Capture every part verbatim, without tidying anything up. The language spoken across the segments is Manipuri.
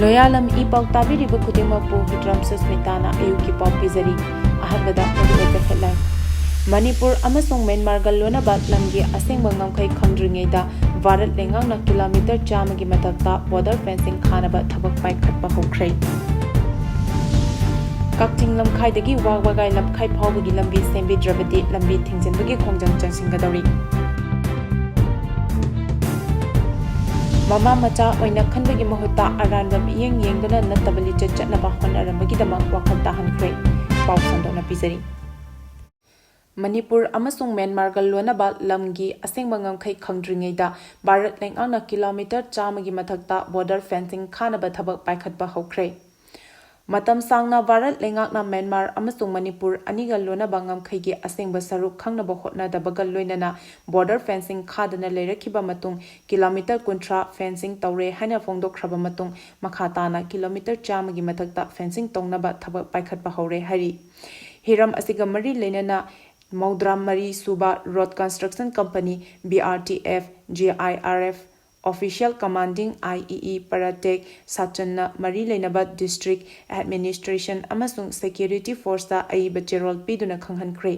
ꯂꯣꯌꯥꯂꯝ ꯏ ꯄꯥꯎ ꯇꯥꯕꯤꯔꯤꯕ ꯈꯨꯗꯤꯡꯃꯛꯄꯨ ꯍꯤꯗ꯭ꯔꯝ ꯁꯨꯁꯃꯤꯇꯥꯅ ꯑꯌꯨꯛꯀꯤ ꯄꯥꯎ ꯄꯤꯖꯔꯤ꯫ ꯑꯍꯥꯟꯕꯗ ꯃꯔꯨꯑꯣꯏꯕ headline꯫ ꯃꯅꯤꯄꯨꯔ ꯑꯃꯁꯨꯡ ꯃ꯭ꯌꯥꯟꯃꯥꯔꯒ ꯂꯣꯏꯅꯕ ꯂꯝꯒꯤ ꯑꯁꯦꯡꯕ ꯉꯝꯈꯩ ꯈꯪꯗ꯭ꯔꯤꯉꯩꯗ ꯚꯥꯔꯠ ꯂꯩꯉꯥꯛꯅ ꯀꯤꯂꯣꯃꯤꯇꯔ ꯆꯥꯝꯃꯒꯤ ꯃꯊꯛꯇ border fencing ꯈꯥꯅꯕ ꯊꯕꯛ ꯄꯥꯏꯈꯠꯄ ꯍꯧꯈ꯭ꯔꯦ꯫ ꯀꯛꯆꯤꯡ ꯂꯝꯈꯥꯏꯗꯒꯤ ꯋꯥꯕꯒꯥꯏ ꯂꯝꯈꯥꯏ ꯐꯥꯎꯕꯒꯤ ꯂꯝꯕꯤ ꯁꯦꯝꯕꯤꯗ꯭ꯔꯕꯗꯤ ꯂꯝꯕꯤ ꯊꯤꯡꯖꯤꯟꯕꯒꯤ ꯈꯣꯡꯖꯪ ꯆꯪꯁꯤꯟꯒꯗꯧꯔꯤ꯫ ꯃꯃꯥ ꯃꯆꯥ ꯑꯣꯏꯅ ꯈꯟꯕꯒꯤ ꯃꯍꯨꯠꯇ ꯑꯔꯥꯟꯕ ꯃꯤꯠꯌꯦꯡ ꯌꯦꯡꯗꯨꯅ ꯅꯠꯇꯕ ꯂꯤꯆꯠ ꯆꯠꯅꯕ ꯍꯣꯠꯅꯔꯝꯕꯒꯤꯗꯃꯛ ꯋꯥꯈꯜ ꯇꯥꯍꯟꯈ꯭ꯔꯦ꯫ ꯄꯥꯎ ꯁꯟꯗꯣꯛꯅ ꯄꯤꯖꯔꯤ꯫ ꯃꯅꯤꯄꯨꯔ ꯑꯃꯁꯨꯡ ꯃ꯭ꯌꯥꯟꯃꯥꯔꯒ ꯂꯣꯟꯅꯕ ꯂꯝꯒꯤ ꯑꯁꯦꯡꯕ ꯉꯝꯈꯩ ꯈꯪꯗ꯭ꯔꯤꯉꯩꯗ ꯚꯥꯔꯠ ꯂꯩꯉꯥꯛꯅ ꯀꯤꯂꯣꯃꯤꯇꯔ ꯆꯥꯝꯃꯒꯤ ꯃꯊꯛꯇ border fencing ꯈꯥꯅꯕ ꯊꯕꯛ ꯄꯥꯏꯈꯠꯄ ꯍꯧꯈ꯭ꯔꯦ꯫ ꯃꯇꯝ ꯁꯥꯡꯅ ꯚꯥꯔꯠ ꯂꯩꯉꯥꯛꯅ ꯃ꯭ꯌꯥꯟꯃꯥꯔ ꯑꯃꯁꯨꯡ ꯃꯅꯤꯄꯨꯔ ꯑꯅꯤꯒ ꯂꯣꯟꯅꯕ ꯉꯝꯈꯩꯒꯤ ꯑꯁꯦꯡꯕ ꯁꯔꯨꯛ ꯈꯪꯅꯕ ꯍꯣꯠꯅꯗꯕꯒ ꯂꯣꯏꯅꯅ border fencing ꯈꯥꯗꯅ ꯂꯩꯔꯛꯈꯤꯕ ꯃꯇꯨꯡ ꯀꯤꯂꯣꯃꯤꯇꯔ ꯀꯨꯟꯊ꯭ꯔꯥ fencing ꯇꯧꯔꯦ ꯍꯥꯏꯅ ꯐꯣꯡꯗꯣꯛꯈ꯭ꯔꯕ ꯃꯇꯨꯡ ꯃꯈꯥ ꯇꯥꯅ ꯀꯤꯂꯣꯃꯤꯇꯔ ꯆꯥꯝꯃꯒꯤ ꯃꯊꯛꯇ fencing ꯇꯧꯅꯕ ꯊꯕꯛ ꯄꯥꯏꯈꯠꯄ ꯍꯧꯔꯦ ꯍꯥꯏꯔꯤ꯫ ꯍꯤꯔꯝ ꯑꯁꯤꯒ ꯃꯔꯤ ꯂꯩꯅꯅ ꯃꯧꯗ꯭ꯔꯥ ꯃꯔꯤ ꯁꯨꯕ Road Construction Company, B R T F, G I R F, Official Commanding I E E Paratek Sachanna ꯃꯔꯤ ꯂꯩꯅꯕ district administration ꯑꯃꯁꯨꯡ security forceꯇ ꯑꯏꯕ ꯆꯦꯔꯣꯜ ꯄꯤꯗꯨꯅ ꯈꯪꯍꯟꯈ꯭ꯔꯦ꯫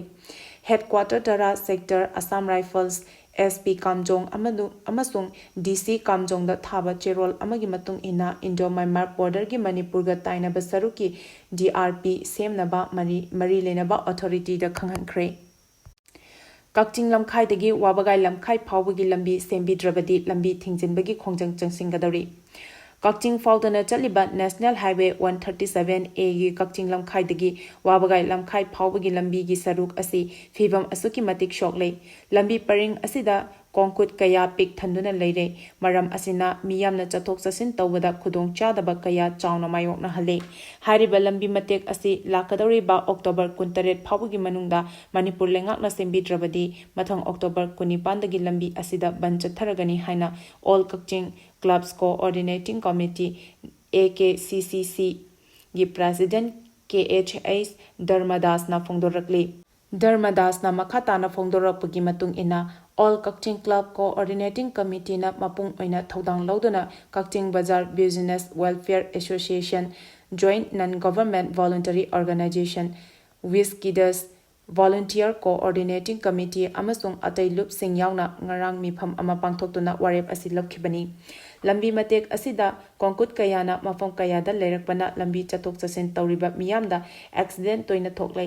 Headquarter ꯇꯔꯥ Sector Assam Rifles S P ꯀꯥꯝꯖꯣꯡ ꯑꯃꯗꯨ-, ꯑꯃꯁꯨꯡ D C ꯀꯥꯝꯖꯣꯡꯗ ꯊꯥꯕ ꯆꯦꯔꯣꯜ ꯑꯃꯒꯤ ꯃꯇꯨꯡ ꯏꯟꯅ Indo Myanmar borderꯒꯤ ꯃꯅꯤꯄꯨꯔꯒ ꯇꯥꯏꯅꯕ ꯁꯔꯨꯛꯀꯤ D R P ꯁꯦꯝꯅꯕ ꯃꯔꯤ, ꯃꯔꯤ ꯂꯩꯅꯕ authorityꯗ ꯈꯪꯍꯟꯈ꯭ꯔꯦ꯫ ꯀꯛꯆꯤꯡ ꯂꯝꯈꯥꯏꯗꯒꯤ ꯋꯥꯕꯒꯥꯏ ꯂꯝꯈꯥꯏ ꯐꯥꯎꯕꯒꯤ ꯂꯝꯕꯤ ꯁꯦꯝꯕꯤꯗ꯭ꯔꯕꯗꯤ ꯂꯝꯕꯤ ꯊꯤꯡꯖꯤꯟꯕꯒꯤ ꯈꯣꯡꯖꯪ ꯆꯪꯁꯤꯟꯒꯗꯧꯔꯤ꯫ ꯀꯛꯆꯤꯡ ꯐꯥꯎꯗꯨꯅ ꯆꯠꯂꯤꯕ National Highway one thirty seven Aꯒꯤ ꯀꯛꯆꯤꯡ ꯂꯝꯈꯥꯏꯗꯒꯤ ꯋꯥꯕꯒꯥꯏ ꯂꯝꯈꯥꯏ ꯐꯥꯎꯕꯒꯤ ꯂꯝꯕꯤꯒꯤ ꯁꯔꯨꯛ ꯑꯁꯤ ꯐꯤꯕꯝ ꯑꯁꯨꯛꯀꯤ ꯃꯇꯤꯛ ꯁꯣꯛꯂꯦ꯫ ꯂꯝꯕꯤ ꯄꯔꯤꯡ ꯑꯁꯤꯗ ꯀꯣꯡꯀꯨꯠ ꯀꯌꯥ ꯄꯤꯛ ꯊꯟꯗꯨꯅ ꯂꯩꯔꯦ꯫ ꯃꯔꯝ ꯑꯁꯤꯅ ꯃꯤꯌꯥꯝꯅ ꯆꯠꯊꯣꯛ ꯆꯠꯁꯤꯟ ꯇꯧꯕꯗ ꯈꯨꯗꯣꯡꯆꯥꯗꯕ ꯀꯌꯥ ꯆꯥꯎꯅ ꯃꯥꯌꯣꯛꯅꯍꯜꯂꯦ꯫ ꯍꯥꯏꯔꯤꯕ ꯂꯝꯕꯤ ꯃꯇꯦꯛ ꯑꯁꯤ ꯂꯥꯛꯀꯗꯧꯔꯤꯕ October ꯀꯨꯟꯇꯔꯦꯠ ꯐꯥꯎꯕꯒꯤ ꯃꯅꯨꯡꯗ ꯃꯅꯤꯄꯨꯔ ꯂꯩꯉꯥꯛꯅ ꯁꯦꯝꯕꯤꯗ꯭ꯔꯕꯗꯤ ꯃꯊꯪ October ꯀꯨꯟꯅꯤꯄꯥꯟꯗꯒꯤ ꯂꯝꯕꯤ ꯑꯁꯤꯗ ꯕꯟ ꯆꯠꯊꯔꯒꯅꯤ ꯍꯥꯏꯅ All Kakching Clubs Coordinating Committee, A K C C C, ꯒꯤ President K H H ꯙꯔꯃꯗꯥꯁꯅ ꯐꯣꯡꯗꯣꯔꯛꯂꯤ꯫ ꯙꯔꯃꯗꯥꯁꯅ ꯃꯈꯥ ꯇꯥꯅ ꯐꯣꯡꯗꯣꯔꯛꯄꯒꯤ ꯃꯇꯨꯡ ꯏꯟꯅ, All Kakching Club Coordinating Committeeꯅ ꯃꯄꯨꯡ ꯑꯣꯏꯅ ꯊꯧꯗꯥꯡ ꯂꯧꯗꯨꯅ Kakching Bazar Business Welfare Association, Joint Non-Government Voluntary Organization, Wish Kids, Volunteer Coordinating Committee ꯑꯃꯁꯨꯡ ꯑꯇꯩ ꯂꯨꯞꯁꯤꯡ ꯌꯥꯎꯅ ꯉꯔꯥꯡ ꯃꯤꯐꯝ ꯑꯃ ꯄꯥꯡꯊꯣꯛꯇꯨꯅ ꯋꯥꯔꯦꯞ ꯑꯁꯤ ꯂꯧꯈꯤꯕꯅꯤ꯫ ꯂꯝꯕꯤ ꯃꯇꯦꯛ ꯑꯁꯤꯗ ꯀꯣꯡꯀꯨꯠ ꯀꯌꯥꯅ ꯃꯐꯝ ꯀꯌꯥꯗ ꯂꯩꯔꯛꯄꯅ ꯂꯝꯕꯤ ꯆꯠꯊꯣꯛ ꯆꯠꯁꯤꯟ ꯇꯧꯔꯤꯕ ꯃꯤꯌꯥꯝꯗ ꯑꯦꯛꯁꯤꯗꯦꯟ ꯇꯣꯏꯅ ꯊꯣꯛꯂꯦ꯫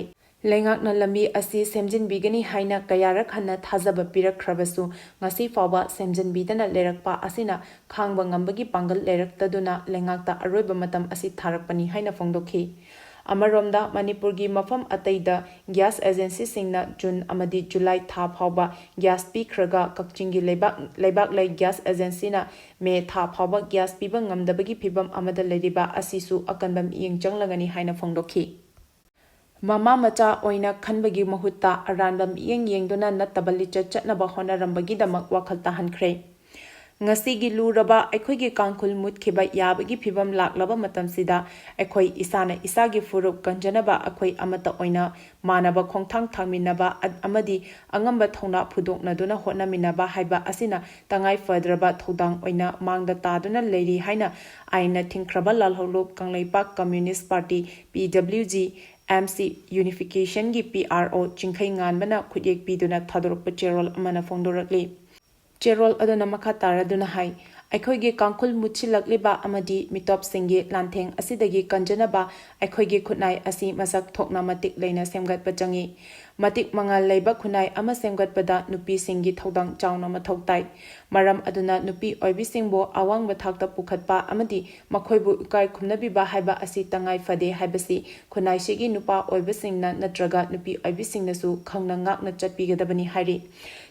ꯂꯩꯉꯥꯛꯅ ꯂꯝꯕꯤ ꯑꯁꯤ ꯁꯦꯝꯖꯤꯟꯕꯤꯒꯅꯤ ꯍꯥꯏꯅ ꯀꯌꯥꯔꯛ ꯍꯟꯅ ꯊꯥꯖꯕ ꯄꯤꯔꯛꯈ꯭ꯔꯕꯁꯨ, ꯉꯁꯤ ꯐꯥꯎꯕ ꯁꯦꯝꯖꯤꯟꯕꯤꯗꯅ ꯂꯩꯔꯛꯄ ꯑꯁꯤꯅ ꯈꯥꯡꯕ ꯉꯝꯕꯒꯤ ꯄꯥꯡꯒꯜ ꯂꯩꯔꯛꯇꯗꯨꯅ ꯂꯩꯉꯥꯛꯇ ꯑꯔꯣꯏꯕ ꯃꯇꯝ ꯑꯁꯤ ꯊꯥꯔꯛꯄꯅꯤ ꯍꯥꯏꯅ ꯐꯣꯡꯗꯣꯛꯈꯤ꯫ ꯑꯃꯔꯣꯝꯗ, ꯃꯅꯤꯄꯨꯔꯒꯤ ꯃꯐꯝ ꯑꯇꯩꯗ ꯒ꯭ꯌꯥꯁ ꯑꯦꯖꯦꯟꯁꯤꯁꯤꯡꯅ ꯖꯨꯟ ꯑꯃꯗꯤ ꯖꯨꯂꯥꯏ ꯊꯥ ꯐꯥꯎꯕ ꯒ꯭ꯌꯥꯁ ꯄꯤꯈ꯭ꯔꯒ, ꯀꯛꯆꯤꯡꯒꯤ ꯂꯩꯕꯥꯛ, ꯂꯩꯕꯥꯛꯂꯩ ꯒ꯭ꯌꯥꯁ ꯑꯦꯖꯦꯟꯁꯤꯅ ꯃꯦ ꯊꯥ ꯐꯥꯎꯕ ꯒ꯭ꯌꯥꯁ ꯄꯤꯕ ꯉꯝꯗꯕꯒꯤ ꯐꯤꯚꯝ ꯑꯃꯗ ꯂꯩꯔꯤꯕ ꯑꯁꯤꯁꯨ ꯑꯀꯟꯕ ꯃꯤꯠꯌꯦꯡ ꯆꯪꯂꯒꯅꯤ ꯍꯥꯏꯅ ꯐꯣꯡꯗꯣꯛꯈꯤ꯫ ꯃꯃꯥ ꯃꯆꯥ ꯑꯣꯏꯅ ꯈꯟꯕꯒꯤ ꯃꯍꯨꯠꯇ ꯑꯔꯥꯟꯕ ꯃꯤꯠꯌꯦꯡ ꯌꯦꯡꯗꯨꯅ ꯅꯠꯇꯕ ꯂꯤꯆꯠ ꯆꯠꯅꯕ ꯍꯣꯠꯅꯔꯝꯕꯒꯤꯗꯃꯛ ꯋꯥꯈꯜ ꯇꯥꯍꯟꯈ꯭ꯔꯦ꯫ ꯉꯁꯤꯒꯤ ꯂꯨꯔꯕ ꯑꯩꯈꯣꯏꯒꯤ ꯀꯥꯡꯈꯨꯜ ꯃꯨꯠꯈꯤꯕ ꯌꯥꯕꯒꯤ ꯐꯤꯚꯝ ꯂꯥꯛꯂꯕ ꯃꯇꯝꯁꯤꯗ, ꯑꯩꯈꯣꯏ ꯏꯁꯥꯅ ꯏꯁꯥꯒꯤ ꯐꯨꯔꯨꯞ ꯀꯟꯖꯅꯕ, ꯑꯩꯈꯣꯏ ꯑꯃꯠꯇ ꯑꯣꯏꯅ ꯃꯥꯟꯅꯕ ꯈꯣꯡꯊꯥꯡ ꯊꯥꯡꯃꯤꯟꯅꯕ ꯑ-, ꯑꯃꯗꯤ ꯑꯉꯝꯕ ꯊꯧꯅꯥ ꯐꯨꯗꯣꯛꯅꯗꯨꯅ ꯍꯣꯠꯅꯃꯤꯟꯅꯕ ꯍꯥꯏꯕ ꯑꯁꯤꯅ ꯇꯉꯥꯏ ꯐꯗ꯭ꯔꯕ ꯊꯧꯗꯥꯡ ꯑꯣꯏꯅ ꯃꯥꯡꯗ ꯇꯥꯗꯨꯅ ꯂꯩꯔꯤ ꯍꯥꯏꯅ ꯑꯥꯏꯟꯅ ꯊꯤꯡꯈ꯭ꯔꯕ ꯂꯥꯜꯍꯧꯂꯨꯞ ꯀꯪꯂꯩꯄꯥꯛ ꯀꯝꯌꯨꯅꯤꯁ꯭ꯠ ꯄꯥꯔꯇꯤ, ꯄꯤ W G, M C ꯌꯨꯅꯤꯐꯤꯀꯦꯁꯟꯒꯤ P R ꯑꯣ ꯆꯤꯡꯈꯩ ꯉꯥꯟꯕꯅ ꯈꯨꯠꯌꯦꯛ ꯄꯤꯗꯨꯅ ꯊꯥꯗꯣꯔꯛꯄ ꯆꯦꯔꯣꯜ ꯑꯃꯅ ꯐꯣꯡꯗꯣꯔꯛꯂꯤ꯫ ꯆꯦꯔꯣꯜ ꯑꯗꯨꯅ ꯃꯈꯥ ꯇꯥꯔꯗꯨꯅ ꯍꯥꯏ, ꯑꯩꯈꯣꯏꯒꯤ ꯀꯥꯡꯈꯨꯜ ꯃꯨꯠꯁꯤꯜꯂꯛꯂꯤꯕ ꯑꯃꯗꯤ ꯃꯤꯇꯣꯞꯁꯤꯡꯒꯤ ꯂꯥꯟꯊꯦꯡ ꯑꯁꯤꯗꯒꯤ ꯀꯟꯖꯅꯕ ꯑꯩꯈꯣꯏꯒꯤ ꯈꯨꯠꯅꯥꯏ ꯑꯁꯤ ꯃꯁꯛ ꯊꯣꯛꯅ ꯃꯇꯤꯛ ꯂꯩꯅ ꯁꯦꯝꯒꯠꯄ ꯆꯪꯏ꯫ ꯃꯇꯤꯛ ꯃꯉꯥꯜ ꯂꯩꯕ ꯈꯨꯟꯅꯥꯏ ꯑꯃ ꯁꯦꯝꯒꯠꯄꯗ ꯅꯨꯄꯤꯁꯤꯡꯒꯤ ꯊꯧꯗꯥꯡ ꯆꯥꯎꯅ ꯃꯊꯧ ꯇꯥꯏ꯫ ꯃꯔꯝ ꯑꯗꯨꯅ ꯅꯨꯄꯤ ꯑꯣꯏꯕꯤꯁꯤꯡꯕꯨ ꯑꯋꯥꯡꯕ ꯊꯥꯛꯇ ꯄꯨꯈꯠꯄ ꯑꯃꯗꯤ ꯃꯈꯣꯏꯕꯨ ꯏꯀꯥꯏ ꯈꯨꯝꯅꯕꯤꯕ ꯍꯥꯏꯕ ꯑꯁꯤ ꯇꯉꯥꯏ ꯐꯗꯦ ꯍꯥꯏꯕꯁꯤ ꯈꯨꯟꯅꯥꯏꯁꯤꯒꯤ ꯅꯨꯄꯥ ꯑꯣꯏꯕꯁꯤꯡꯅ ꯅꯠꯇ꯭ꯔꯒ ꯅꯨꯄꯤ ꯑꯣꯏꯕꯤꯁꯤꯡꯅꯁꯨ ꯈꯪꯅ ꯉꯥꯛꯅ ꯆꯠꯄꯤꯒꯗꯕꯅꯤ ꯍꯥꯏꯔꯤ꯫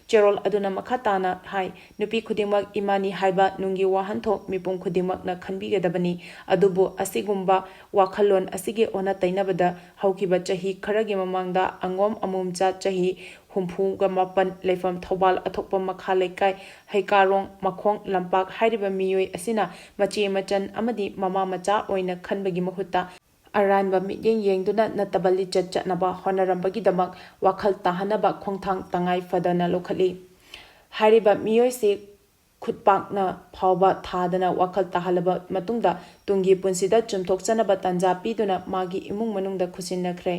ꯆꯦꯔꯣꯜ ꯑꯗꯨꯅ ꯃꯈꯥ ꯇꯥꯅ ꯍꯥꯏ, ꯅꯨꯄꯤ ꯈꯨꯗꯤꯡꯃꯛ ꯏꯃꯥꯅꯤ ꯍꯥꯏꯕ ꯅꯨꯡꯒꯤ ꯋꯥꯍꯟꯊꯣꯛ ꯃꯤꯄꯨꯝ ꯈꯨꯗꯤꯡꯃꯛꯅ ꯈꯟꯕꯤꯒꯗꯕꯅꯤ꯫ ꯑꯗꯨꯕꯨ ꯑꯁꯤꯒꯨꯝꯕ ꯋꯥꯈꯜꯂꯣꯟ ꯑꯁꯤꯒꯤ ꯑꯣꯟꯅ ꯇꯩꯅꯕꯗ ꯍꯧꯈꯤꯕ ꯆꯍꯤ ꯈꯔꯒꯤ ꯃꯃꯥꯡꯗ ꯑꯉꯣꯝ ꯑꯃꯣꯝꯆꯥ ꯆꯍꯤ ꯍꯨꯝꯐꯨꯒ ꯃꯥꯄꯟ, ꯂꯩꯐꯝ ꯊꯧꯕꯥꯜ ꯑꯊꯣꯛꯄ ꯃꯈꯥ ꯂꯩꯀꯥꯏ ꯍꯩꯀꯥꯔꯣꯡ ꯃꯈꯣꯡ ꯂꯝꯄꯥꯛ ꯍꯥꯏꯔꯤꯕ ꯃꯤꯑꯣꯏ ꯑꯁꯤꯅ ꯃꯆꯦ ꯃꯆꯟ ꯑꯃꯗꯤ ꯃꯃꯥ ꯃꯆꯥ ꯑꯣꯏꯅ ꯈꯟꯕꯒꯤ ꯃꯍꯨꯠꯇ ꯑꯔꯥꯟꯕ ꯃꯤꯠꯌꯦꯡ ꯌꯦꯡꯗꯨꯅ ꯅꯠꯇꯕ ꯂꯤꯆꯠ ꯆꯠꯅꯕ ꯍꯣꯠꯅꯔꯝꯕꯒꯤꯗꯃꯛ ꯋꯥꯈꯜ ꯇꯥꯍꯟꯅꯕ ꯈꯣꯡꯊꯥꯡ ꯇꯉꯥꯏ ꯐꯗꯅ ꯂꯧꯈꯠꯂꯤ꯫ ꯍꯥꯏꯔꯤꯕ ꯃꯤꯑꯣꯏꯁꯤ ꯈꯨꯠꯄꯥꯛꯅ ꯐꯥꯎꯕ ꯊꯥꯗꯅ ꯋꯥꯈꯜ ꯇꯥꯍꯜꯂꯕ ꯃꯇꯨꯡꯗ ꯇꯨꯡꯒꯤ ꯄꯨꯟꯁꯤꯗ ꯆꯨꯝꯊꯣꯛꯆꯅꯕ ꯇꯥꯟꯖꯥ ꯄꯤꯗꯨꯅ ꯃꯥꯒꯤ ꯏꯃꯨꯡ ꯃꯅꯨꯡꯗ ꯈꯨꯠꯁꯤꯟꯅꯈ꯭ꯔꯦ꯫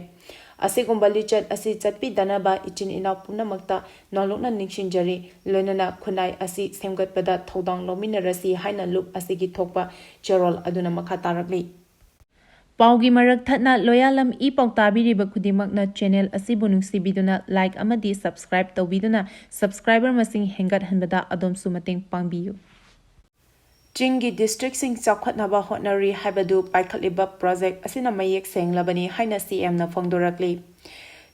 ꯑꯁꯤꯒꯨꯝꯕ ꯂꯤꯆꯠ ꯑꯁꯤ ꯆꯠꯄꯤꯗꯅꯕ ꯏꯆꯤꯟ ꯏꯅꯥꯎ ꯄꯨꯝꯅꯃꯛꯇ ꯅꯣꯂꯨꯛꯅ ꯅꯤꯡꯁꯤꯡꯖꯔꯤ, ꯂꯣꯏꯅꯅ ꯈꯨꯟꯅꯥꯏ ꯑꯁꯤ ꯁꯦꯝꯒꯠꯄꯗ ꯊꯧꯗꯥꯡ ꯂꯧꯃꯤꯟꯅꯔꯁꯤ ꯍꯥꯏꯅ ꯂꯨꯞ ꯑꯁꯤꯒꯤ ꯊꯣꯛꯄ ꯆꯦꯔꯣꯜ ꯑꯗꯨꯅ ꯃꯈꯥ ꯇꯥꯔꯛꯂꯤ꯫ ꯄꯥꯎꯒꯤ ꯃꯔꯛ ꯊꯠꯅ ꯂꯣꯌꯥꯂꯝ ꯏ ꯄꯥꯎ ꯇꯥꯕꯤꯔꯤꯕ ꯈꯨꯗꯤꯡꯃꯛꯅ ꯆꯦꯅꯦꯜ ꯑꯁꯤꯕꯨ ꯅꯨꯡꯁꯤꯕꯤꯗꯨꯅ ꯂꯥꯏꯛ ꯑꯃꯗꯤ ꯁꯕꯁꯀ꯭ꯔꯥꯏꯕ ꯇꯧꯕꯤꯗꯨꯅ ꯁꯕꯁꯀ꯭ꯔꯥꯏꯕꯔ ꯃꯁꯤꯡ ꯍꯦꯟꯒꯠꯍꯟꯕꯗ ꯑꯗꯣꯝꯁꯨ ꯃꯇꯦꯡ ꯄꯥꯡꯕꯤꯌꯨ꯫ ꯆꯤꯡꯒꯤ ꯗꯤꯁꯇ꯭ꯔꯤꯛꯁꯤꯡ ꯆꯥꯎꯈꯠꯅꯕ ꯍꯣꯠꯅꯔꯤ ꯍꯥꯏꯕꯗꯨ ꯄꯥꯏꯈꯠꯂꯤꯕ ꯄ꯭ꯔꯣꯖꯦꯛ ꯑꯁꯤꯅ ꯃꯌꯦꯛ ꯁꯦꯡꯂꯕꯅꯤ ꯍꯥꯏꯅ ꯁꯤ ꯑꯦꯝꯅ ꯐꯣꯡꯗꯣꯔꯛꯂꯤ꯫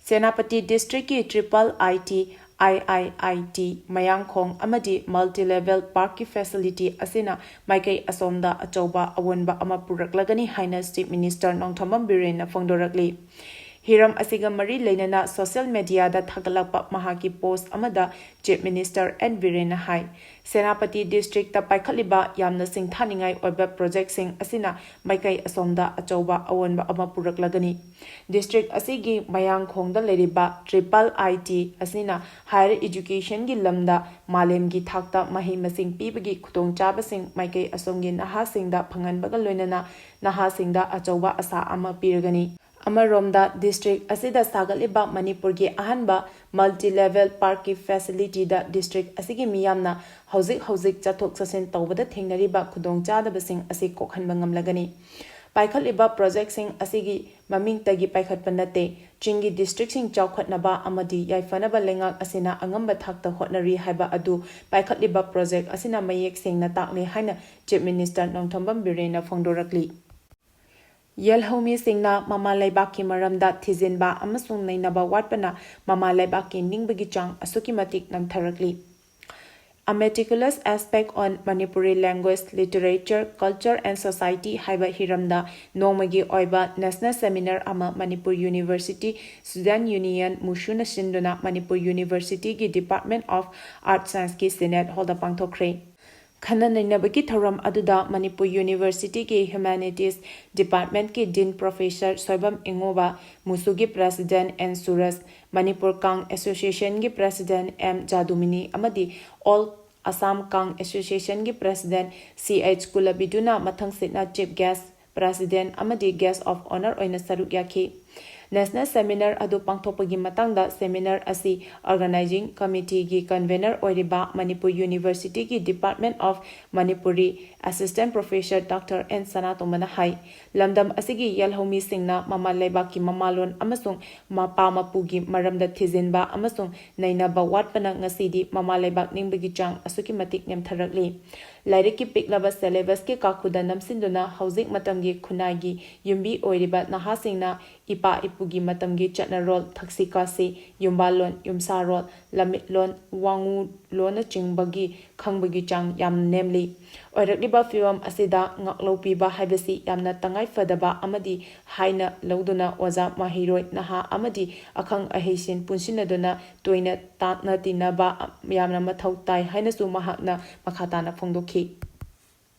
ꯁꯦꯅꯥꯄꯇꯤ ꯗꯤꯁꯇ꯭ꯔꯤꯛꯀꯤ ꯇ꯭ꯔꯤꯄꯜ ꯑꯥꯏ ꯇꯤ, ꯑꯥꯏ ꯑꯥꯏ ꯑꯥꯏ ꯇꯤ, ꯃꯌꯥꯡꯈꯣꯡ ꯑꯃꯗꯤ ꯃꯜꯇꯤ ꯂꯦꯚꯦꯜ ꯄꯥꯔꯛꯀꯤ ꯐꯦꯁꯤꯂꯤꯇꯤ ꯑꯁꯤꯅ ꯃꯥꯏꯀꯩ ꯑꯁꯣꯝꯗ ꯑꯆꯧꯕ ꯑꯑꯣꯟꯕ ꯑꯃ ꯄꯨꯔꯛꯂꯒꯅꯤ ꯍꯥꯏꯅ ꯆꯤꯐ ꯃꯤꯅꯤꯁꯇꯔ ꯅꯣꯡꯊꯣꯝꯕꯝ ꯕꯤꯔꯦꯟꯅ ꯐꯣꯡꯗꯣꯔꯛꯂꯤ꯫ ꯍꯤꯔꯝ ꯑꯁꯤꯒ ꯃꯔꯤ ꯂꯩꯅꯅ ꯁꯣꯁꯤꯌꯦꯜ ꯃꯦꯗꯤꯌꯥꯗ ꯊꯥꯒꯠꯂꯛꯄ ꯃꯍꯥꯛꯀꯤ ꯄꯣꯁ ꯑꯃꯗ ꯆꯤꯐ ꯃꯤꯅꯤꯁꯇꯔ ꯑꯦꯟ ꯕꯤꯔꯦꯟꯅ ꯍꯥꯏ, ꯁꯦꯅꯥꯄꯇꯤ ꯗꯤꯁꯇ꯭ꯔꯤꯛꯇ ꯄꯥꯏꯈꯠꯂꯤꯕ ꯌꯥꯝꯅ ꯁꯤꯡꯊꯥꯅꯤꯡꯉꯥꯏ ꯑꯣꯏꯕ ꯄ꯭ꯔꯣꯖꯦꯛꯁꯤꯡ ꯑꯁꯤꯅ ꯃꯥꯏꯀꯩ ꯑꯁꯣꯝꯗ ꯑꯆꯧꯕ ꯑꯑꯣꯟꯕ ꯑꯃ ꯄꯨꯔꯛꯂꯒꯅꯤ꯫ ꯗꯤꯁꯇ꯭ꯔꯤꯛ ꯑꯁꯤꯒꯤ ꯃꯌꯥꯡꯈꯣꯡꯗ ꯂꯩꯔꯤꯕ ꯇ꯭ꯔꯤꯄꯜ ꯑꯥꯏ ꯇꯤ ꯑꯁꯤꯅ ꯍꯥꯌꯔ ꯏꯖꯨꯀꯦꯁꯟꯒꯤ ꯂꯝꯗ ꯃꯥꯂꯦꯝꯒꯤ ꯊꯥꯛꯇ ꯃꯍꯩ ꯃꯁꯤꯡ ꯄꯤꯕꯒꯤ ꯈꯨꯗꯣꯡꯆꯥꯕꯁꯤꯡ ꯃꯥꯏꯀꯩ ꯑꯁꯣꯝꯒꯤ ꯅꯍꯥꯁꯤꯡꯗ ꯐꯪꯍꯟꯕꯒ ꯂꯣꯏꯅꯅ ꯅꯍꯥꯁꯤꯡꯗ ꯑꯆꯧꯕ ꯑꯁꯥ ꯑꯃ ꯄꯤꯔꯒꯅꯤ꯫ ꯑꯃꯔꯣꯝꯗ, ꯗꯤꯁꯇ꯭ꯔꯤꯛ ꯑꯁꯤꯗ ꯁꯥꯒꯠꯂꯤꯕ ꯃꯅꯤꯄꯨꯔꯒꯤ ꯑꯍꯥꯟꯕ ꯃꯜꯇꯤ ꯂꯦꯚꯦꯜ ꯄꯥꯔꯛꯀꯤ ꯐꯦꯁꯤꯂꯤꯇꯤꯗ ꯗꯤꯁꯇ꯭ꯔꯤꯛ ꯑꯁꯤꯒꯤ ꯃꯤꯌꯥꯝꯅ ꯍꯧꯖꯤꯛ ꯍꯧꯖꯤꯛ ꯆꯠꯊꯣꯛ ꯆꯠꯁꯤꯟ ꯇꯧꯕꯗ ꯊꯦꯡꯅꯔꯤꯕ ꯈꯨꯗꯣꯡꯆꯥꯗꯕꯁꯤꯡ ꯑꯁꯤ ꯀꯣꯛꯍꯟꯕ ꯉꯝꯂꯒꯅꯤ꯫ ꯄꯥꯏꯈꯠꯂꯤꯕ ꯄ꯭ꯔꯣꯖꯦꯛꯁꯤꯡ ꯑꯁꯤꯒꯤ ꯃꯃꯤꯡꯇꯒꯤ ꯄꯥꯏꯈꯠꯄ ꯅꯠꯇꯦ꯫ ꯆꯤꯡꯒꯤ ꯗꯤꯁꯇ꯭ꯔꯤꯛꯁꯤꯡ ꯆꯥꯎꯈꯠꯅꯕ ꯑꯃꯗꯤ ꯌꯥꯏꯐꯅꯕ ꯂꯩꯉꯥꯛ ꯑꯁꯤꯅ ꯑꯉꯝꯕ ꯊꯥꯛꯇ ꯍꯣꯠꯅꯔꯤ ꯍꯥꯏꯕ ꯑꯗꯨ ꯄꯥꯏꯈꯠꯂꯤꯕ ꯄ꯭ꯔꯣꯖꯦꯛ ꯑꯁꯤꯅ ꯃꯌꯦꯛ ꯁꯦꯡꯅ ꯇꯥꯛꯂꯦ ꯍꯥꯏꯅ ꯆꯤꯐ ꯃꯤꯅꯤꯁꯇꯔ ꯅꯣꯡꯊꯣꯝꯕꯝ ꯕꯤꯔꯦꯟꯅ ꯐꯣꯡꯗꯣꯔꯛꯂꯤ꯫ ꯌꯦꯜꯍꯧꯃꯤꯁꯤꯡꯅ ꯃꯃꯥ ꯂꯩꯕꯥꯛꯀꯤ ꯃꯔꯝꯗ ꯊꯤꯖꯤꯟꯕ ꯑꯃꯁꯨꯡ ꯅꯩꯅꯕ ꯋꯥꯠꯄꯅ ꯃꯃꯥ ꯂꯩꯕꯥꯛꯀꯤ ꯅꯤꯡꯕꯒꯤ ꯆꯥꯡ ꯑꯁꯨꯛꯀꯤ ꯃꯇꯤꯛ ꯅꯝꯊꯔꯛꯂꯤ꯫ A Meticulous Aspect on Manipuri Language, Literature, Culture and Society ꯍꯥꯏꯕ ꯍꯤꯔꯝꯗ ꯅꯣꯡꯃꯒꯤ ꯑꯣꯏꯕ ꯅꯦꯁꯅꯦꯜ ꯁꯦꯃꯤꯅꯥꯔ ꯑꯃ ꯃꯅꯤꯄꯨꯔ ꯌꯨꯅꯤꯚꯔꯁꯤꯇꯤ ꯁ꯭ꯇꯨꯗꯦꯟꯠ ꯌꯨꯅꯤꯌꯟ, ꯃꯨꯁꯨꯅ ꯁꯤꯟꯗꯨꯅ ꯃꯅꯤꯄꯨꯔ ꯌꯨꯅꯤꯚꯔꯁꯤꯇꯤꯒꯤ ꯗꯤꯄꯥꯔꯠꯃꯦꯟꯠ ꯑꯣꯐ ꯑꯥꯔꯠ ꯁꯥꯏꯟꯁꯀꯤ ꯁꯤꯅꯦꯠ ꯍꯣꯜꯗ ꯄꯥꯡꯊꯣꯛꯈ꯭ꯔꯦ꯫ ꯈꯟꯅ ꯅꯩꯅꯕꯒꯤ ꯊꯧꯔꯝ ꯑꯗꯨꯗ ꯃꯅꯤꯄꯨꯔ ꯌꯨꯅꯤꯚꯔꯁꯤꯇꯤꯒꯤ ꯍ꯭ꯌꯨꯃꯦꯅꯤꯇꯤꯁ ꯗꯤꯄꯥꯔꯠꯃꯦꯟꯠꯀꯤ ꯗꯤꯟ ꯄ꯭ꯔꯣꯐꯦꯁꯔ ꯁꯣꯏꯕꯝ ꯏꯉꯣꯕ, ꯃꯨꯁꯨꯒꯤ ꯄ꯭ꯔꯦꯁꯤꯗꯦꯟꯠ ꯑꯦꯟ ꯁꯨꯔꯖ, ꯃꯅꯤꯄꯨꯔ ꯀꯥꯡ ꯑꯦꯁꯣꯁꯤꯌꯦꯁꯟꯒꯤ ꯄ꯭ꯔꯦꯁꯤꯗꯦꯟꯠ ꯑꯦꯝ ꯖꯥꯗꯨꯃꯤꯅꯤ ꯑꯃꯗꯤ ꯑꯣꯜ ꯑꯁꯥꯝ ꯀꯥꯡ ꯑꯦꯁꯣꯁꯤꯌꯦꯁꯟꯒꯤ ꯄ꯭ꯔꯦꯁꯤꯗꯦꯟꯠ ꯁꯤ ꯑꯩꯆ ꯀꯨꯂꯕꯤꯗꯨꯅ ꯃꯊꯪꯁꯤꯠꯅ ꯆꯤꯐ ꯒꯦꯁ꯭ꯠ, ꯄ꯭ꯔꯦꯁꯤꯗꯦꯟꯠ ꯑꯃꯗꯤ ꯒꯦꯁ꯭ꯠ ꯑꯣꯐ ꯑꯣꯅꯔ ꯑꯣꯏꯅ ꯁꯔꯨꯛ ꯌꯥꯈꯤ꯫ ꯅꯦꯁꯅꯦꯜ ꯁꯦꯃꯤꯅꯥꯔ ꯑꯗꯨ ꯄꯥꯡꯊꯣꯛꯄꯒꯤ ꯃꯇꯥꯡꯗ ꯁꯦꯃꯤꯅꯥꯔ ꯑꯁꯤ ꯑꯣꯔꯒꯅꯥꯏꯖꯤꯡ ꯀꯃꯤꯇꯤꯒꯤ ꯀꯟꯚꯦꯅꯔ ꯑꯣꯏꯔꯤꯕ ꯃꯅꯤꯄꯨꯔ ꯌꯨꯅꯤꯚꯔꯁꯤꯇꯤꯒꯤ department of Manipuri assistant professor doctor N ꯁꯅꯥꯇꯣꯝꯕꯅ ꯍꯥꯏ꯫ ꯂꯝꯗꯝ ꯑꯁꯤꯒꯤ ꯌꯦꯜꯍꯧꯃꯤꯁꯤꯡꯅ ꯃꯃꯥ ꯂꯩꯕꯥꯛꯀꯤ ꯃꯃꯥꯂꯣꯟ ꯑꯃꯁꯨꯡ ꯃꯄꯥ ꯃꯄꯨꯒꯤ ꯃꯔꯝꯗ ꯊꯤꯖꯤꯟꯕ ꯑꯃꯁꯨꯡ ꯅꯩꯅꯕ ꯋꯥꯠꯄꯅ ꯉꯁꯤꯗꯤ ꯃꯃꯥ ꯂꯩꯕꯥꯛ ꯅꯤꯡꯕꯒꯤ ꯆꯥꯡ ꯑꯁꯨꯛꯀꯤ ꯃꯇꯤꯛ ꯅꯦꯝꯊꯔꯛꯂꯤ꯫ ꯂꯥꯏꯔꯤꯛꯀꯤ ꯄꯤꯛꯂꯕ ꯁꯦꯂꯦꯕꯁꯀꯤ ꯀꯥꯈꯨꯗ ꯅꯝꯁꯤꯟꯗꯨꯅ ꯍꯧꯖꯤꯛ ꯃꯇꯝꯒꯤ ꯈꯨꯟꯅꯥꯏꯒꯤ ꯌꯨꯝꯕꯤ ꯑꯣꯏꯔꯤꯕ ꯅꯍꯥꯁꯤꯡꯅ ꯏꯄꯥ ꯏꯄꯨꯒꯤ ꯃꯇꯝꯒꯤ ꯆꯠꯅꯔꯣꯜ, ꯊꯛꯁꯤ ꯈꯥꯁꯤ, ꯌꯨꯝꯕꯥꯜꯂꯣꯟ, ꯌꯨꯝꯁꯥꯔꯣꯜ, ꯂꯝꯃꯤꯠꯂꯣꯟ, ꯋꯥꯉꯨ ꯂꯣꯟꯅꯆꯤꯡꯕꯒꯤ ꯈꯪꯕꯒꯤ ꯆꯥꯡ ꯌꯥꯝꯅ ꯅꯦꯝꯂꯤ꯫ ꯑꯣꯏꯔꯛꯂꯤꯕ ꯐꯤꯕꯝ ꯑꯁꯤꯗ ꯉꯥꯛꯂꯧ ꯄꯤꯕ ꯍꯥꯏꯕꯁꯤ ꯌꯥꯝꯅ ꯇꯉꯥꯏ ꯐꯗꯕ ꯑꯃꯗꯤ ꯍꯥꯏꯅ ꯂꯧꯗꯨꯅ ꯑꯣꯖꯥ, ꯃꯍꯩꯔꯣꯏ, ꯅꯍꯥ ꯑꯃꯗꯤ ꯑꯈꯪ ꯑꯍꯩꯁꯤꯡ ꯄꯨꯟꯁꯤꯟꯅꯗꯨꯅ ꯇꯣꯏꯅ ꯇꯥꯛꯅ ꯇꯤꯟꯅꯕ ꯌꯥꯝꯅ ꯃꯊꯧ ꯇꯥꯏ ꯍꯥꯏꯅꯁꯨ ꯃꯍꯥꯛꯅ ꯃꯈꯥ ꯇꯥꯅ ꯐꯣꯡꯗꯣꯛꯈꯤ꯫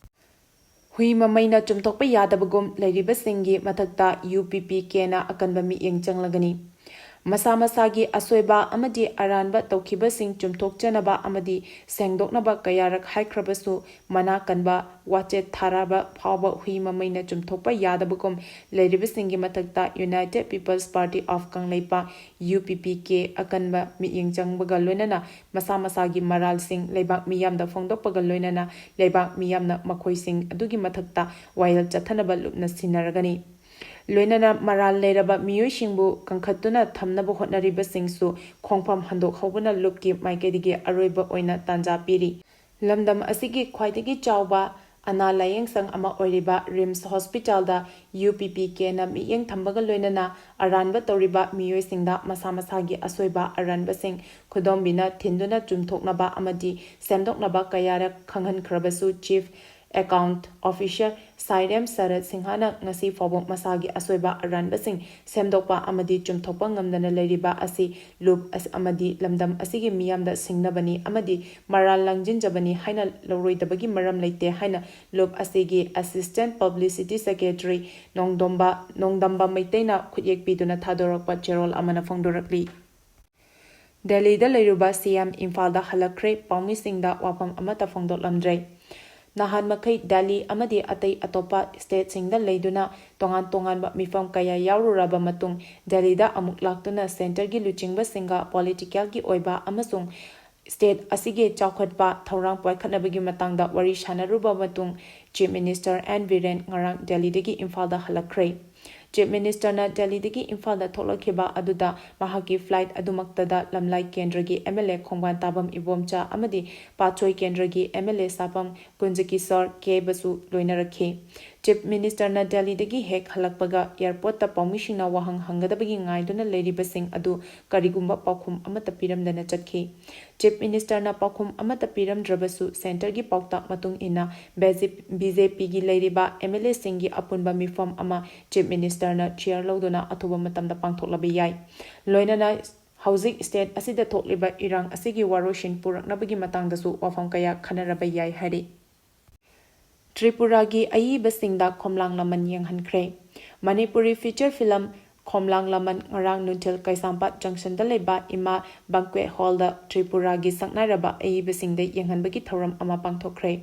ꯍꯨꯏ ꯃꯃꯩꯅ ꯆꯨꯝꯊꯣꯛꯄ ꯌꯥꯗꯕꯒꯨꯝ ꯂꯩꯔꯤꯕꯁꯤꯡꯒꯤ ꯃꯊꯛꯇ ꯌꯨ ꯄꯤ ꯄꯤ ꯀꯦꯅ ꯑꯀꯟꯕ ꯃꯤꯠꯌꯦꯡ ꯆꯪꯂꯒꯅꯤ꯫ ꯃꯁꯥ ꯃꯁꯥꯒꯤ ꯑꯁꯣꯏꯕ ꯑꯃꯗꯤ ꯑꯔꯥꯟꯕ ꯇꯧꯈꯤꯕꯁꯤꯡ ꯆꯨꯝꯊꯣꯛꯆꯅꯕ ꯑꯃꯗꯤ ꯁꯦꯡꯗꯣꯛꯅꯕ ꯀꯌꯥꯔꯛ ꯍꯥꯏꯈ꯭ꯔꯕꯁꯨ, ꯃꯅꯥ ꯀꯟꯕ ꯋꯥꯆꯦꯠ ꯊꯥꯔꯕ ꯐꯥꯎꯕ ꯍꯨꯏ ꯃꯃꯩꯅ ꯆꯨꯝꯊꯣꯛꯄ ꯌꯥꯗꯕꯒꯨꯝ ꯂꯩꯔꯤꯕꯁꯤꯡꯒꯤ ꯃꯊꯛꯇ United People's Party of Kangleipak, U P P K, ꯑꯀꯟꯕ ꯃꯤꯠꯌꯦꯡ ꯆꯪꯕꯒ ꯂꯣꯏꯅꯅ ꯃꯁꯥ ꯃꯁꯥꯒꯤ ꯃꯔꯥꯜꯁꯤꯡ ꯂꯩꯕꯥꯛ ꯃꯤꯌꯥꯝꯗ ꯐꯣꯡꯗꯣꯛꯄꯒ ꯂꯣꯏꯅꯅ ꯂꯩꯕꯥꯛ ꯃꯤꯌꯥꯝꯅ ꯃꯈꯣꯏꯁꯤꯡ ꯑꯗꯨꯒꯤ ꯃꯊꯛꯇ ꯋꯥꯌꯦꯜ ꯆꯠꯊꯅꯕ ꯂꯨꯞꯅ ꯁꯤꯟꯅꯔꯒꯅꯤ꯫ ꯂꯣꯏꯅꯅ ꯃꯔꯥꯜ ꯂꯩꯔꯕ ꯃꯤꯑꯣꯏꯁꯤꯡꯕꯨ ꯀꯟꯈꯠꯇꯨꯅ ꯊꯝꯅꯕ ꯍꯣꯠꯅꯔꯤꯕꯁꯤꯡꯁꯨ ꯈꯣꯡꯐꯝ ꯍꯟꯗꯣꯛꯍꯧꯕꯅ ꯂꯨꯞꯀꯤ ꯃꯥꯏꯀꯩꯗꯒꯤ ꯑꯔꯣꯏꯕ ꯑꯣꯏꯅ ꯇꯥꯟꯖꯥ ꯄꯤꯔꯤ꯫ ꯂꯝꯗꯝ ꯑꯁꯤꯒꯤ ꯈ꯭ꯋꯥꯏꯗꯒꯤ ꯆꯥꯎꯕ ꯑꯅꯥ ꯂꯥꯌꯦꯡ ꯁꯪ ꯑꯃ ꯑꯣꯏꯔꯤꯕ ꯔꯤꯝꯁ ꯍꯣꯁꯄꯤꯇꯥꯜꯗ ꯌꯨ ꯄꯤ ꯄꯤ ꯀꯦꯅ ꯃꯤꯠꯌꯦꯡ ꯊꯝꯕꯒ ꯂꯣꯏꯅꯅ ꯑꯔꯥꯟꯕ ꯇꯧꯔꯤꯕ ꯃꯤꯑꯣꯏꯁꯤꯡꯗ ꯃꯁꯥ ꯃꯁꯥꯒꯤ ꯑꯁꯣꯏꯕ ꯑꯔꯥꯟꯕꯁꯤꯡ ꯈꯨꯗꯣꯝꯕꯤꯅ ꯊꯤꯟꯗꯨꯅ ꯆꯨꯝꯊꯣꯛꯅꯕ ꯑꯃꯗꯤ ꯁꯦꯝꯗꯣꯛꯅꯕ ꯀꯌꯥꯔꯛ ꯈꯪꯍꯟꯈ꯭ꯔꯕꯁꯨ ꯆꯤꯐ Account Officer ꯁꯥꯏꯔꯦꯝ ꯁꯔꯠ ꯁꯤꯡꯍꯅ ꯉꯁꯤ ꯐꯥꯎꯕ ꯃꯁꯥꯒꯤ ꯑꯁꯣꯏꯕ ꯑꯔꯥꯟꯕꯁꯤꯡ ꯁꯦꯝꯗꯣꯛꯄ ꯑꯃꯗꯤ ꯆꯨꯝꯊꯣꯛꯄ ꯉꯝꯗꯅ ꯂꯩꯔꯤꯕ ꯑꯁꯤ ꯂꯨꯞ ꯑꯁ-, ꯑꯃꯗꯤ ꯂꯝꯗꯝ ꯑꯁꯤꯒꯤ ꯃꯤꯌꯥꯝꯗ ꯁꯤꯡꯅꯕꯅꯤ ꯑꯃꯗꯤ ꯃꯔꯥꯜ ꯂꯪꯖꯤꯟꯖꯕꯅꯤ ꯍꯥꯏꯅ ꯂꯧꯔꯣꯏꯗꯕꯒꯤ ꯃꯔꯝ ꯂꯩꯇꯦ ꯍꯥꯏꯅ ꯂꯨꯞ ꯑꯁꯤꯒꯤ Assistant Publicity Secretary ꯅꯣꯡꯗꯣꯝꯕ, ꯅꯣꯡꯗꯝꯕ ꯃꯩꯇꯩꯅ ꯈꯨꯠꯌꯦꯛ ꯄꯤꯗꯨꯅ ꯊꯥꯗꯣꯔꯛꯄ ꯆꯦꯔꯣꯜ ꯑꯃꯅ ꯐꯣꯡꯗꯣꯔꯛꯂꯤ꯫ ꯗꯦꯜꯂꯤꯗ ꯂꯩꯔꯨꯕ ꯁꯤ ꯑꯦꯝ ꯏꯝꯐꯥꯜꯗ ꯍꯜꯂꯛꯈ꯭ꯔꯦ, ꯄꯥꯎꯃꯤꯁꯤꯡꯗ ꯋꯥꯐꯝ ꯑꯃꯠꯇ ꯐꯣꯡꯗꯣꯛꯂꯝꯗ꯭ꯔꯦ꯫ ꯅꯍꯥꯟ ꯃꯈꯩ ꯗꯦꯜꯂꯤ ꯑꯃꯗꯤ ꯑꯇꯩ ꯑꯇꯣꯞꯄ ꯁ꯭ꯇꯦꯠꯁꯤꯡꯗ ꯂꯩꯗꯨꯅ ꯇꯣꯉꯥꯟ ꯇꯣꯉꯥꯟꯕ ꯃꯤꯐꯝ ꯀꯌꯥ ꯌꯥꯎꯔꯨꯔꯕ ꯃꯇꯨꯡ ꯗꯦꯜꯂꯤꯗ ꯑꯃꯨꯛ ꯂꯥꯛꯇꯨꯅ ꯁꯦꯟꯇꯔꯒꯤ ꯂꯨꯆꯤꯡꯕꯁꯤꯡꯒ ꯄꯣꯂꯤꯇꯤꯀꯦꯜꯒꯤ ꯑꯣꯏꯕ ꯑꯃꯁꯨꯡ ꯁ꯭ꯇꯦꯠ ꯑꯁꯤꯒꯤ ꯆꯥꯎꯈꯠꯄ ꯊꯧꯔꯥꯡ ꯄꯥꯏꯈꯠꯅꯕꯒꯤ ꯃꯇꯥꯡꯗ ꯋꯥꯔꯤ ꯁꯥꯟꯅꯔꯨꯕ ꯃꯇꯨꯡ ꯆꯤꯐ ꯃꯤꯅꯤꯁꯇꯔ ꯑꯦꯟ ꯕꯤꯔꯦꯟ ꯉꯔꯥꯡ ꯗꯦꯜꯂꯤꯗꯒꯤ ꯏꯝꯐꯥꯜꯗ ꯍꯜꯂꯛꯈ꯭ꯔꯦ꯫ ꯆꯤꯐ ꯃꯤꯅꯤꯁꯇꯔꯅ ꯗꯦꯜꯂꯤꯗꯒꯤ ꯏꯝꯐꯥꯜꯗ ꯊꯣꯛꯂꯛꯈꯤꯕ ꯑꯗꯨꯗ ꯃꯍꯥꯛꯀꯤ ꯐ꯭ꯂꯥꯏꯠ ꯑꯗꯨꯃꯛꯇꯗ ꯂꯝꯂꯥꯏ ꯀꯦꯟꯗ꯭ꯔꯒꯤ ꯑꯦꯝ ꯑꯦꯜ ꯑꯦ ꯈꯣꯡꯕꯥꯟ ꯇꯥꯕꯝ ꯏꯕꯣꯝꯆꯥ ꯑꯃꯗꯤ ꯄꯥꯠꯁꯣꯏ ꯀꯦꯟꯗ꯭ꯔꯒꯤ ꯑꯦꯝ ꯑꯦꯜ ꯑꯦ ꯁꯥꯄꯝ ꯀꯨꯟꯖꯀꯤꯁꯣꯔ ꯀꯦꯕꯁꯨ ꯂꯣꯏꯅꯔꯛꯈꯤ꯫ ꯆꯤꯐ ꯃꯤꯅꯤꯁꯇꯔꯅ ꯗꯦꯜꯂꯤꯗꯒꯤ ꯍꯦꯛ ꯍꯜꯂꯛꯄꯒ ꯑꯦꯌꯔꯄꯣꯔꯠꯇ ꯄꯥꯎꯃꯤꯁꯤꯡꯅ ꯋꯥꯍꯪ ꯍꯪꯒꯗꯕꯒꯤ ꯉꯥꯏꯗꯨꯅ ꯂꯩꯔꯤꯕꯁꯤꯡ ꯑꯗꯨ ꯀꯔꯤꯒꯨꯝꯕ ꯄꯥꯎꯈꯨꯝ ꯑꯃꯠꯇ ꯄꯤꯔꯝꯗꯅ ꯆꯠꯈꯤ꯫ ꯆꯤꯐ ꯃꯤꯅꯤꯁꯇꯔꯅ ꯄꯥꯎꯈꯨꯝ ꯑꯃꯠꯇ ꯄꯤꯔꯝꯗ꯭ꯔꯕꯁꯨ ꯁꯦꯟꯇꯔꯒꯤ ꯄꯥꯎꯇꯥꯛ ꯃꯇꯨꯡ ꯏꯟꯅ ꯕꯤ ꯖꯦ ꯄꯤꯒꯤ ꯂꯩꯔꯤꯕ ꯑꯦꯝ ꯑꯦꯜ ꯑꯦꯁꯤꯡꯒꯤ ꯑꯄꯨꯟꯕ ꯃꯤꯐꯝ ꯑꯃ ꯆꯤꯐ ꯃꯤꯅꯤꯁꯇꯔꯅ ꯆꯤꯌꯔ ꯂꯧꯗꯨꯅ ꯑꯊꯨꯕ ꯃꯇꯝꯗ ꯄꯥꯡꯊꯣꯛꯂꯕ ꯌꯥꯏ꯫ ꯂꯣꯏꯅꯅ ꯍꯧꯖꯤꯛ ꯁ꯭ꯇꯦꯠ ꯑꯁꯤꯗ ꯊꯣꯛꯂꯤꯕ ꯏꯔꯥꯡ ꯑꯁꯤꯒꯤ ꯋꯥꯔꯣꯏꯁꯤꯟ ꯄꯨꯔꯛꯅꯕꯒꯤ ꯃꯇꯥꯡꯗꯁꯨ ꯋꯥꯐꯝ ꯀꯌꯥ ꯈꯟꯅꯔꯕ ꯌꯥꯏ ꯍꯥꯏꯔꯤ꯫ ꯇ꯭ꯔꯤꯄꯨꯔꯥꯒꯤ ꯑꯏꯕꯁꯤꯡꯗ ꯈꯣꯝꯂꯥꯡ ꯂꯃꯟ ꯌꯦꯡꯍꯟꯈ꯭ꯔꯦ꯫ ꯃꯅꯤꯄꯨꯔꯤ ꯐꯤꯆꯔ ꯐꯤꯂꯝ ꯈꯣꯝꯂꯥꯡ ꯂꯃꯟ ꯉꯔꯥꯡ ꯅꯨꯡꯊꯤꯜ ꯀꯩꯁꯥꯝꯄꯥꯠ ꯖꯪꯁꯟꯗ ꯂꯩꯕ ꯏꯃꯥ ꯕꯪꯀ꯭ꯋꯦꯠ ꯍꯣꯜꯗ ꯇ꯭ꯔꯤꯄꯨꯔꯥꯒꯤ ꯁꯛꯅꯥꯏꯔꯕ ꯑꯏꯕꯁꯤꯡꯗ ꯌꯦꯡꯍꯟꯕꯒꯤ ꯊꯧꯔꯝ ꯑꯃ ꯄꯥꯡꯊꯣꯛꯈ꯭ꯔꯦ꯫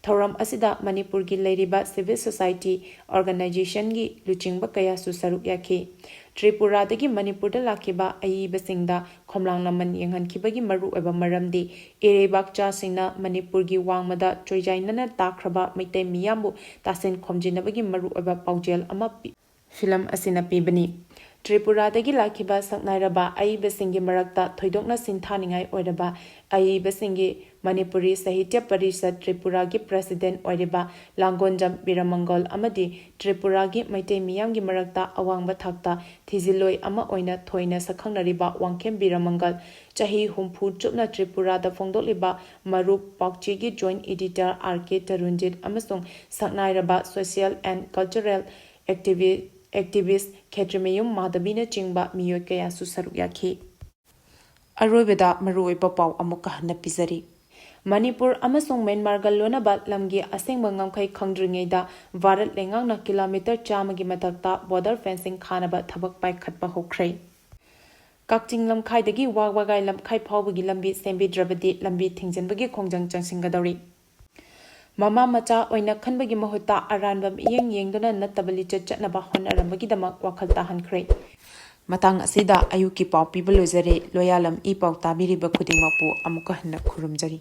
ꯊꯧꯔꯝ ꯑꯁꯤꯗ ꯃꯅꯤꯄꯨꯔꯒꯤ ꯂꯩꯔꯤꯕ ꯁꯤꯚꯤꯜ ꯁꯣꯁꯥꯏꯇꯤ ꯑꯣꯔꯒꯅꯥꯏꯖꯦꯁꯟꯒꯤ ꯂꯨꯆꯤꯡꯕ ꯀꯌꯥꯁꯨ ꯁꯔꯨꯛ ꯌꯥꯈꯤ꯫ ꯇ꯭ꯔꯤꯄꯨꯔꯥꯗꯒꯤ ꯃꯅꯤꯄꯨꯔꯗ ꯂꯥꯛꯈꯤꯕ ꯑꯏꯕꯁꯤꯡꯗ ꯈꯣꯝꯂꯥꯡ ꯂꯃꯟ ꯌꯦꯡꯍꯟꯈꯤꯕꯒꯤ ꯃꯔꯨꯑꯣꯏꯕ ꯃꯔꯝꯗꯤ ꯏꯔꯩꯕꯥꯛꯆꯥꯁꯤꯡꯅ ꯃꯅꯤꯄꯨꯔꯒꯤ ꯋꯥꯡꯃꯗ ꯆꯣꯏꯖꯥꯏꯅꯅ ꯇꯥꯈ꯭ꯔꯕ ꯃꯩꯇꯩ ꯃꯤꯌꯥꯝꯕꯨ ꯇꯥꯁꯤꯟ ꯈꯣꯝꯖꯤꯟꯅꯕꯒꯤ ꯃꯔꯨꯑꯣꯏꯕ ꯄꯥꯎꯖꯦꯜ ꯑꯃ ꯄꯤ-, ꯐꯤꯂꯝ ꯑꯁꯤꯅ ꯄꯤꯕꯅꯤ꯫ ꯇ꯭ꯔꯤꯄꯨꯔꯥꯗꯒꯤ ꯂꯥꯛꯈꯤꯕ ꯁꯛꯅꯥꯏꯔꯕ ꯑꯏꯕꯁꯤꯡꯒꯤ ꯃꯔꯛꯇ ꯊꯣꯏꯗꯣꯛꯅ ꯁꯤꯡꯊꯥꯅꯤꯡꯉꯥꯏ ꯑꯣꯏꯔꯕ ꯑꯏꯕꯁꯤꯡꯒꯤ ꯃꯅꯤꯄꯨꯔꯤ ꯁꯥꯍꯤꯇ꯭ꯌ ꯄꯔꯤꯁꯠ ꯇ꯭ꯔꯤꯄꯨꯔꯥꯒꯤ ꯄ꯭ꯔꯁꯤꯗꯦꯟꯠ ꯑꯣꯏꯔꯤꯕ ꯂꯥꯡꯒꯣꯟꯖꯝ ꯕꯤꯔꯃꯪꯒꯣꯜ ꯑꯃꯗꯤ ꯇ꯭ꯔꯤꯄꯨꯔꯥꯒꯤ ꯃꯩꯇꯩ ꯃꯤꯌꯥꯝꯒꯤ ꯃꯔꯛꯇ ꯑꯋꯥꯡꯕ ꯊꯥꯛꯇ ꯊꯤꯖꯤꯜꯂꯣꯏ ꯑꯃ ꯑꯣꯏꯅ ꯊꯣꯏꯅ ꯁꯛꯈꯪꯅꯔꯤꯕ ꯋꯥꯡꯈꯦꯝ ꯕꯤꯔꯃꯪꯒꯜ, ꯆꯍꯤ ꯍꯨꯝꯐꯨ ꯆꯨꯞꯅ ꯇ꯭ꯔꯤꯄꯨꯔꯥꯗ ꯐꯣꯡꯗꯣꯛꯂꯤꯕ ꯃꯔꯨꯞ ꯄꯥꯎꯆꯦꯒꯤ ꯖꯣꯏꯟꯠ ꯏꯗꯤꯇꯔ ꯑꯥꯔ ꯀꯦ ꯇꯔꯨꯟꯖꯤꯠ ꯑꯃꯁꯨꯡ ꯁꯛꯅꯥꯏꯔꯕ ꯁꯣꯁꯤꯌꯦꯜ ꯑꯦꯟ ꯀꯜꯆꯔꯦꯜ ꯑꯦꯛꯇꯤꯚꯤ-, ꯑꯦꯛꯇꯤꯚꯤꯁꯠ ꯈꯦꯇ꯭ꯔꯤꯃꯌꯨꯝ ꯃꯥꯙꯕꯤꯅꯆꯤꯡꯕ ꯃꯤꯑꯣꯏ ꯀꯌꯥꯁꯨ ꯁꯔꯨꯛ ꯌꯥꯈꯤ꯫ ꯑꯔꯣꯏꯕꯗ ꯃꯔꯨꯑꯣꯏꯕ ꯄꯥꯎ ꯑꯃꯨꯛꯀ ꯍꯟꯅ ꯄꯤꯖꯔꯤ꯫ ꯃꯅꯤꯄꯨꯔ ꯑꯃꯁꯨꯡ ꯃ꯭ꯌꯥꯟꯃꯥꯔꯒ ꯂꯣꯟꯅꯕ ꯂꯝꯒꯤ ꯑꯁꯦꯡꯕ ꯉꯝꯈꯩ ꯈꯪꯗ꯭ꯔꯤꯉꯩꯗ ꯚꯥꯔꯠ ꯂꯩꯉꯥꯛꯅ ꯀꯤꯂꯣꯃꯤꯇꯔ ꯆꯥꯝꯃꯒꯤ ꯃꯊꯛꯇ ꯕꯣꯔꯗꯔ ꯐꯦꯟꯁꯤꯡ ꯈꯥꯅꯕ ꯊꯕꯛ ꯄꯥꯏꯈꯠꯄ ꯍꯧꯈ꯭ꯔꯦ꯫ ꯀꯛꯆꯤꯡ ꯂꯝꯈꯥꯏꯗꯒꯤ ꯋꯥ ꯋꯥꯒꯥꯏ ꯂꯝꯈꯥꯏ ꯐꯥꯎꯕꯒꯤ ꯂꯝꯕꯤ ꯁꯦꯝꯕꯤꯗ꯭ꯔꯕꯗꯤ ꯂꯝꯕꯤ ꯊꯤꯡꯖꯤꯟꯕꯒꯤ ꯈꯣꯡꯖꯪ ꯆꯪꯁꯤꯟꯒꯗꯧꯔꯤ꯫ ꯃꯃꯥ ꯃꯆꯥ ꯑꯣꯏꯅ ꯈꯟꯕꯒꯤ ꯃꯍꯨꯠꯇ ꯑꯔꯥꯟꯕ ꯃꯤꯠꯌꯦꯡ ꯌꯦꯡꯗꯨꯅ ꯅꯠꯇꯕ ꯂꯤꯆꯠ ꯆꯠꯅꯕ ꯍꯣꯠꯅꯔꯝꯕꯒꯤꯗꯃꯛ ꯋꯥꯈꯜ ꯇꯥꯍꯟꯈ꯭ꯔꯦ꯫ ꯃꯇꯥꯡ ꯑꯁꯤꯗ ꯑꯌꯨꯛꯀꯤ ꯄꯥꯎ ꯄꯤꯕ ꯂꯣꯏꯖꯔꯦ꯫ ꯂꯣꯌꯥꯂꯝ ꯏ ꯄꯥꯎ ꯇꯥꯕꯤꯔꯤꯕ ꯈꯨꯗꯤꯡꯃꯛꯄꯨ ꯑꯃꯨꯛꯀ ꯍꯟꯅ ꯈꯨꯔꯨꯝꯖꯔꯤ꯫